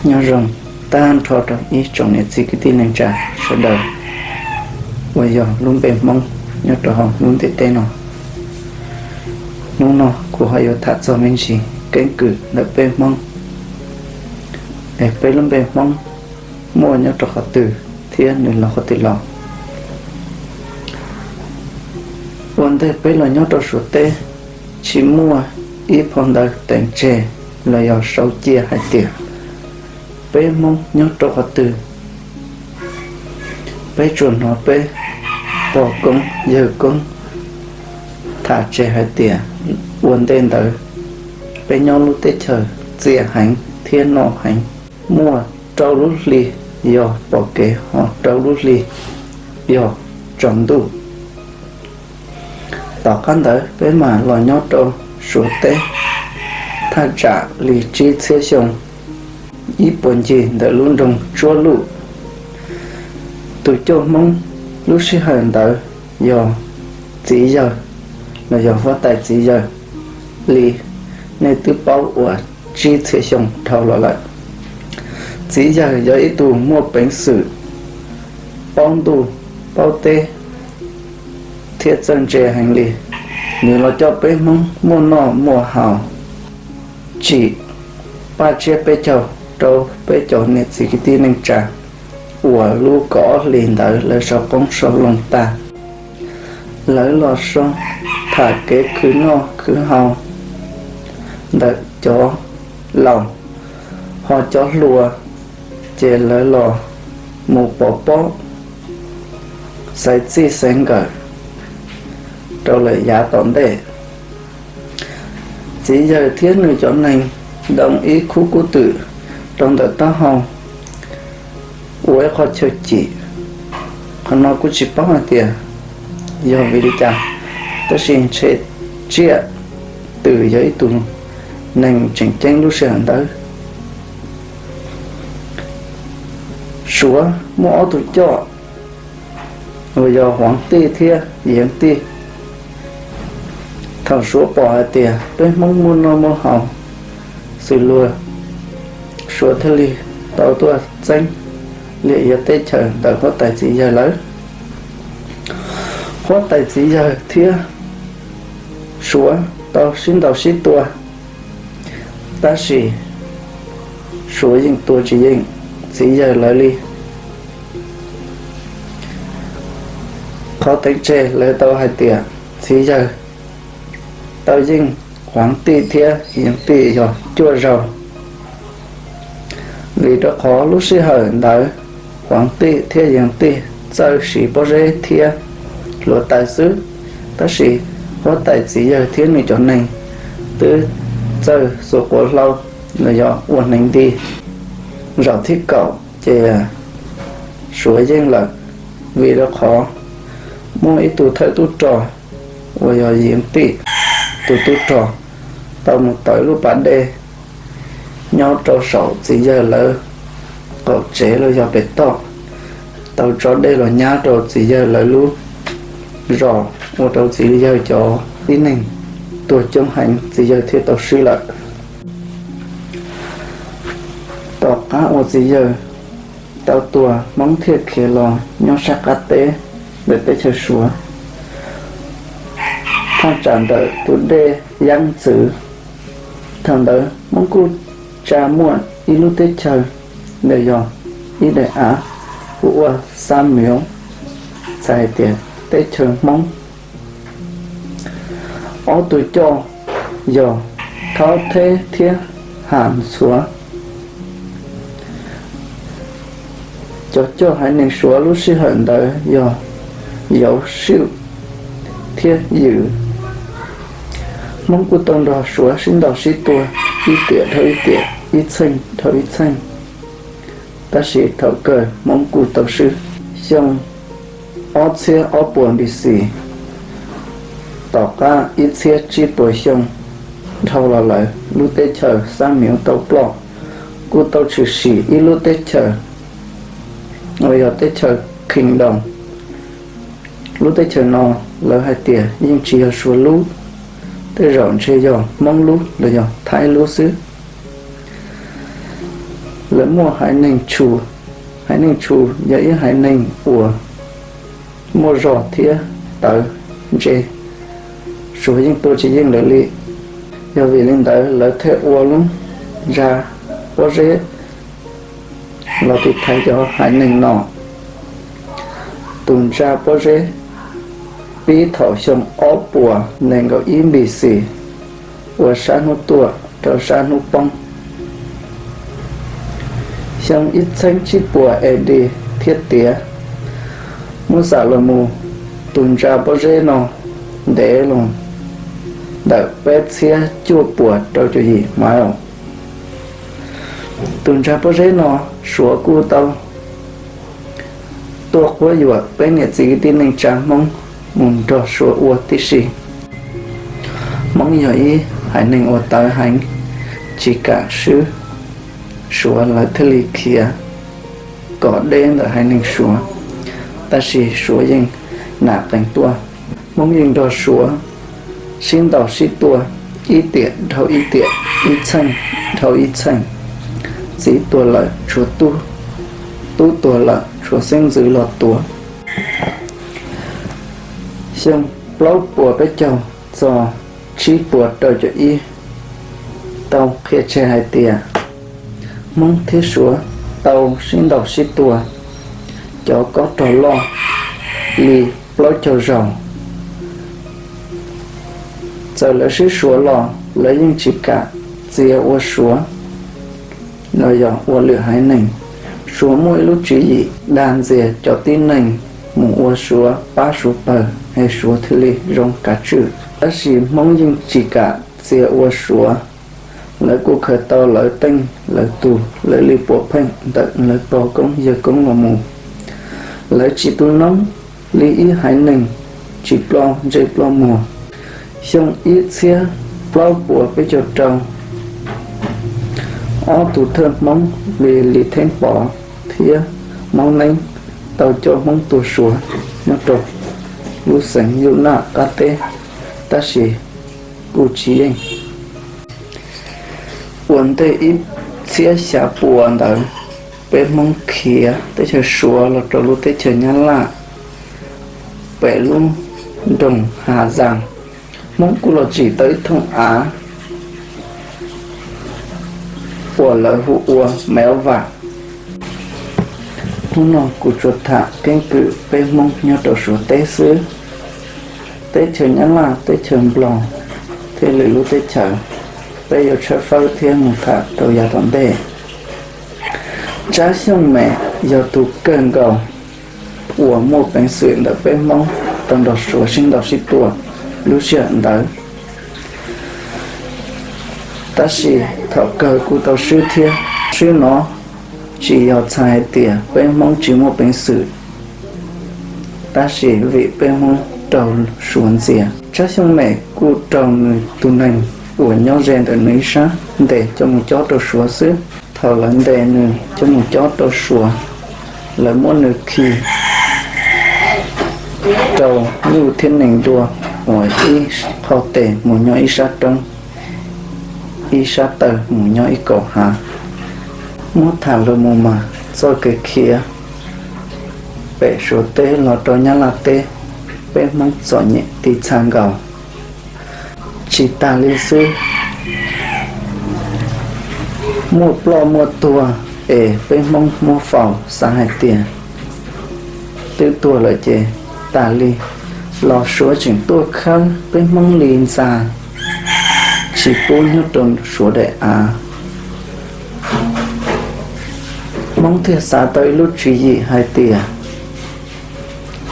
Nyob zoo tag nrho rau ib tsoom niam txiv kwv tij neej tsa sawv daws uas yog lub npe Hmoob nyob rau hauv lub ntiaj teb no. Hnub no kuv ho yuav tham txog me ntsis keeb kwm ntawm peb Hmoob, es peb lub npe Hmoob muaj nyob rau qhov twg thiab nws los qhov twg los. Ua ntej peb los nyob rau Suav teb, tsis muaj ib phau ntawv teev tseg los yog sau cia hais tias peb Hmoob nyob rau qhov twg. Peb tsuas hnov peb pog koob yawg koob tham tseg hais tias ua ntej ntawd peb nyob lub teb chaws txias heev thiab no heev, muaj rau lub hli yog pom kev, ho rau lub hli yog tsaus ntuj. Tom qab ntawd peb mam los nyob rau Suav teb thaj tsam li tsib txhiab xyoo, ib puas ncig ntawm lub nroog Tsuab Luj. Tus coj Hmoob lub sij hawm ntawd yog txiv yawg los yog huab tais txiv yawg li nej twb paub uas tsib txhiab xyoo dhau los lawm. Txiv yawg yog ib tug muaj peev xwm paub ntuj paub teb thiab txawj ntse heev li. Nws los coj peb Hmoob muaj noj muaj haus, tsim paj tsiab peb caug rau peb cov niam txiv kwv tij neej tsa uas lub kaum ob hlis ntawd lawv sau qoob sau loo tag. Lawv los so tham kev khwv noj khwv haus ntawm cov laus, ho cov hluas ces lawv los mus pov pob xaiv txij xaiv nkawm rau lawm yav tom ntej. Txiv yawg thiab nws cov neeg ntoo ib khub kub twm rau ntawm taub hau ua ib qho chaw cim. Qhov no kuj tsis paub hais tias yog vim li cas, tab sis ntshe Tsiaj Twm yog ib tug neeg tseem ceeb lub sij hawm ntawd. Suav muaj ob tug coj uas yog Huav Tij thiab Yeev Tij. Thaum Suav pom hais tias peb Hmoob muaj noj muaj haus xws luag, Suav thiaj li tau tuaj txeeb liam yog teb chaws ntawm huab tais txiv yawg lawv. Huab tais txiv yawg thiab Suav tau sib ntaus sib tua, tab sis Suav yeej tua tsis yeej txiv yawg lawv li. Qhov teev tseg lawv tau hais tias txiv yawg tau yeej Huav Tij thiab Yeev Tij yog cuaj zaug. Vim rau qhov lub sij hawm ntawd Huav Tij thiab Yeev Tij txawj siv pob zeb thiab hluav taws xwb, tab sis huab tais txiv yawg thiab nws cov neeg twb txawj xuas quav hlau los yog ua hneev nti. Zaum thib kaum ces Suav yeej lawm, vim rau qhov muaj ib tug thawj tub rog uas yog Yeev Tij tus tub rog tau mus tawm lub pas dej nyob rau saum txiv yawg lawv qaum tsev los yog pem toj, tau tso dej los nyab rau txiv yawg lawv lub zos, ua rau txiv yawg cov tib neeg tuag coob heev, txiv yawg thiaj tau swb lawm. Tom qab uas txiv yawg tau tuag, Hmoob thiaj khiav los nyob sab qab teb ntawm teb chaws Suav, thaj tsam ntawm tus dej Yeeb Txwv. Thaum ntawd Hmoob kuj tsa muaj ib lub teb chaws, ntawm yog ib daim av hu ua Xab Miv, txhais hais tias teb chaws Hmoob. Ob tug coj yog Thaub Theb thiab Ham Ntxhuav. Cov coj haiv neeg Suav lub sij hawm ntawd yog Yauv Swj thiab Ywm. Hmoob kuj tau nrog Suav sib ntaus sib tua ib tiam dhau ib tiam, ib txheej dhau ib txheej, tab sis thaum kawg Hmoob kuj tau swb. Xyoo ob txhiab ob puas B C, tom qab ib txhiab tsib puas xyoo dhau los lawm, lub teb chaws Xab Miv tau ploj, kuj tau tshwm sim ib lub teb chaws uas yog teb chaws Kingdom. Lub teb chaws no lawv hais tias yeej tsis yog Suav lub, tej zaum ntshe yog Hmoob lub los yog Thaib lub xwb. Lawv muaj haiv neeg Tshu. Haiv neeg Tshu yog ib haiv neeg uas muaj zos thiab tawv ntse, Suav yeej tua tsis yeej lawv li. Yog vim li ntawd lawv thiaj ua lub ntsa pob zeb los tiv thaiv cov haiv neeg no. Tus ntsa pob zeb pib thaum xyoo ob puas nees nkaum ib B C, uas sab hnub tuaj rau sab hnub poob. Xyoo ib txhiab tsib puas A D thiab tiav, muab xam los mus, tus ntsa pob zeb no ntev los ntawm peb txhiab cuaj puas rau caum yim mile. Tus ntsa pob zeb no Suav kuj tau tuaj quab yuam peb niam txiv kwv tij neej tsa Hmoob mus nrog Suav ua tib si. Hmoob yog ib haiv neeg uas tawv heev, tsis kam swb Suav, lawv thiaj li khiav kom deb ntawm haiv neeg Suav, tab sis Suav yeej nam qees tuaj. Hmoob yeej nrog Suav sib ntaus sib tua, ib tiam dhau ib tiam, ib txheej dhau ib txheej. Txiv tuag lawm tshuav tub, tub tuag lawm tshuav xeeb ntxwv los tuav. Xyoo plaub puas peb caug txog tsib puas rau caum ib tau qhia tseg hais tias Hmoob thiab Suav tau sib ntaus sib tua, cov kob rog loj li plaub caug zaus. Txawm lawv swb Suav los lawv yeej tsis kam txia ua Suav los yog ua lwm haiv neeg. Suav muaj ib lub tswv yim dag ntxias cov tib neeg mus ua Suav, pab Suav pawg es Suav thiaj li zoo kav tswj. Tab sis Hmoob yeej tsis kam txia ua Suav. Lawv kuj khaws tau lawv teej lawv tug, lawv li puav pheej ntawm lawv pog koob yawg koob los mus. Lawv tsis tu noob li ib haiv neeg tsis ploj ntsej ploj muag. Xyoo ib txhiab plaub puas peb caug rau, ob tug thawj Hmoob li Lis Theeb Pov thiab Hmoob Neeb tau coj Hmoob tua Suav nyob rau lub xeev Yuj Naj qab teb, tab sis kuj tsis yeej. Ua ntej ib txhiab xya puas ntawd, peb Hmoob khiav teb chaws Suav los rau lub teb chaws Nyab Laj, pem lub nroog Has Zas, Hmoob kuj los tsim tau ib thooj av uas lawv hu ua Maiv Vam. Hnub no kuv tsuas tham keeb kwm peb Hmoob nyob rau Suav teb xwb. Teb chaws Nyab Laj, teb chaws Nplog thiab lwm lub teb chaws, peb yuav tshawb fawb thiab mus tham rau yav tom ntej. Tsab Xyooj Mem yog tus kawg nkaus uas muaj peev xwm ntawm peb Hmoob tau nrog Suav sib ntaus sib tua lub sij hawm ntawd. Tab sis thaum kawg kuj tau swb thiab. Swb no tsis yog txhais hais tias peb Hmoob tsis muaj peev xwm, tab sis vim peb Hmoob raug Suav ntxias. Tsab Xyooj Mem kuj raug nws tus neeg uas nyob ze ntawm nws ib sab ntes coj mus cob rau Suav xwb. Thaum lawv ntes nws coj mus cob rau Suav, lawv muab nws khi rau nyuj thiab nees dua uas ib qho tes mus nyob ib sab roob, ib sab taw mus nyob ib kaum hav. Muab tham los mus mas txoj kev khiav pem Suav teb los rau Nyab Laj teb, peb Hmoob txom nyem ti txha nkaus. Tsis tas li xwb, muaj ploj muaj tuag es peb Hmoob muab faus xav hais tias twb tuag lawm ces tas li, los Suav tseem tuaj khawb peb Hmoob li ntxa, tsis pub nyob rau Suav daim av. Hmoob thiaj xav tau ib lub tswv yim hais tias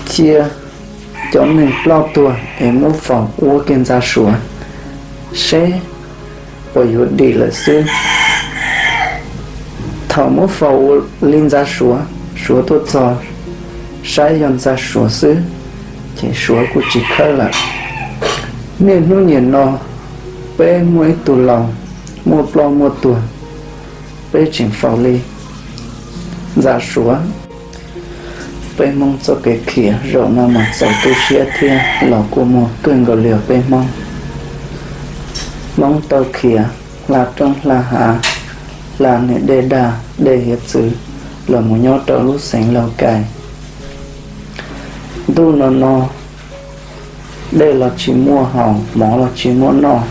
cia cov neeg ploj tuag es muab faus ua ke ntxa Suav, seb puas yuav dim lawm xwb. Thaum muab faus ua li ntxa Suav, Suav tuaj txog saib yog ntxa Suav xwb, ces Suav kuj tsis khawb lawm. Niaj hnub nim no peb muaj ib tug laus muaj ploj muaj tuag, peb tseem faus li ntxa Suav. Peb Hmoob txoj kev khiav zaum no mas txaus tu siab thiab los kua muag kawg nkaus li os peb Hmoob. Hmoob tau khiav hla roob hla hav, hla niam dej daj dej hiav txwv los mus nyob rau lub xeev Lauj Kais. Ntuj no no, dej los tsis muaj haus, mov los tsis muaj noj,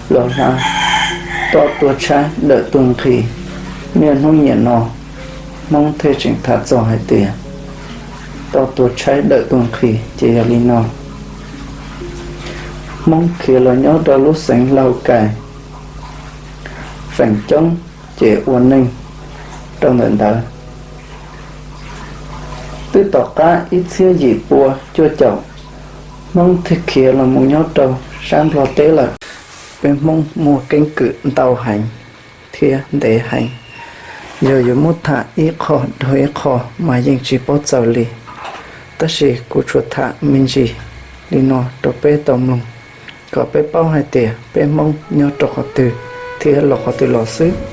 los hla toj tuag tshaib dawm tuag nqhis. Niaj hnub niam no, Hmoob thiaj tseem tham txog hais tias toj tuag tshaib dawm tuag nqhis ces yog li no. Hmoob khiav los nyob rau lub xeev Lauj Kais, feem coob ces ua neej rau ntawm ntawd. Twb tom qab ib txhiab yim pua cuaj caum, Hmoob thiaj khiav los mus nyob rau sab Nplog teb lawm. Peb Hmoob muaj keeb kwm ntau heev thiab ntev heev. Yog yuav muab tham ib qho dhau ib qho mas yeej tsis paub txaus li, tab sis kuv tsuas tham me ntsis li no rau peb tau mloog, kom peb paub hais tias peb Hmoob nyob rau qhov twg thiab los qhov twg los xwb.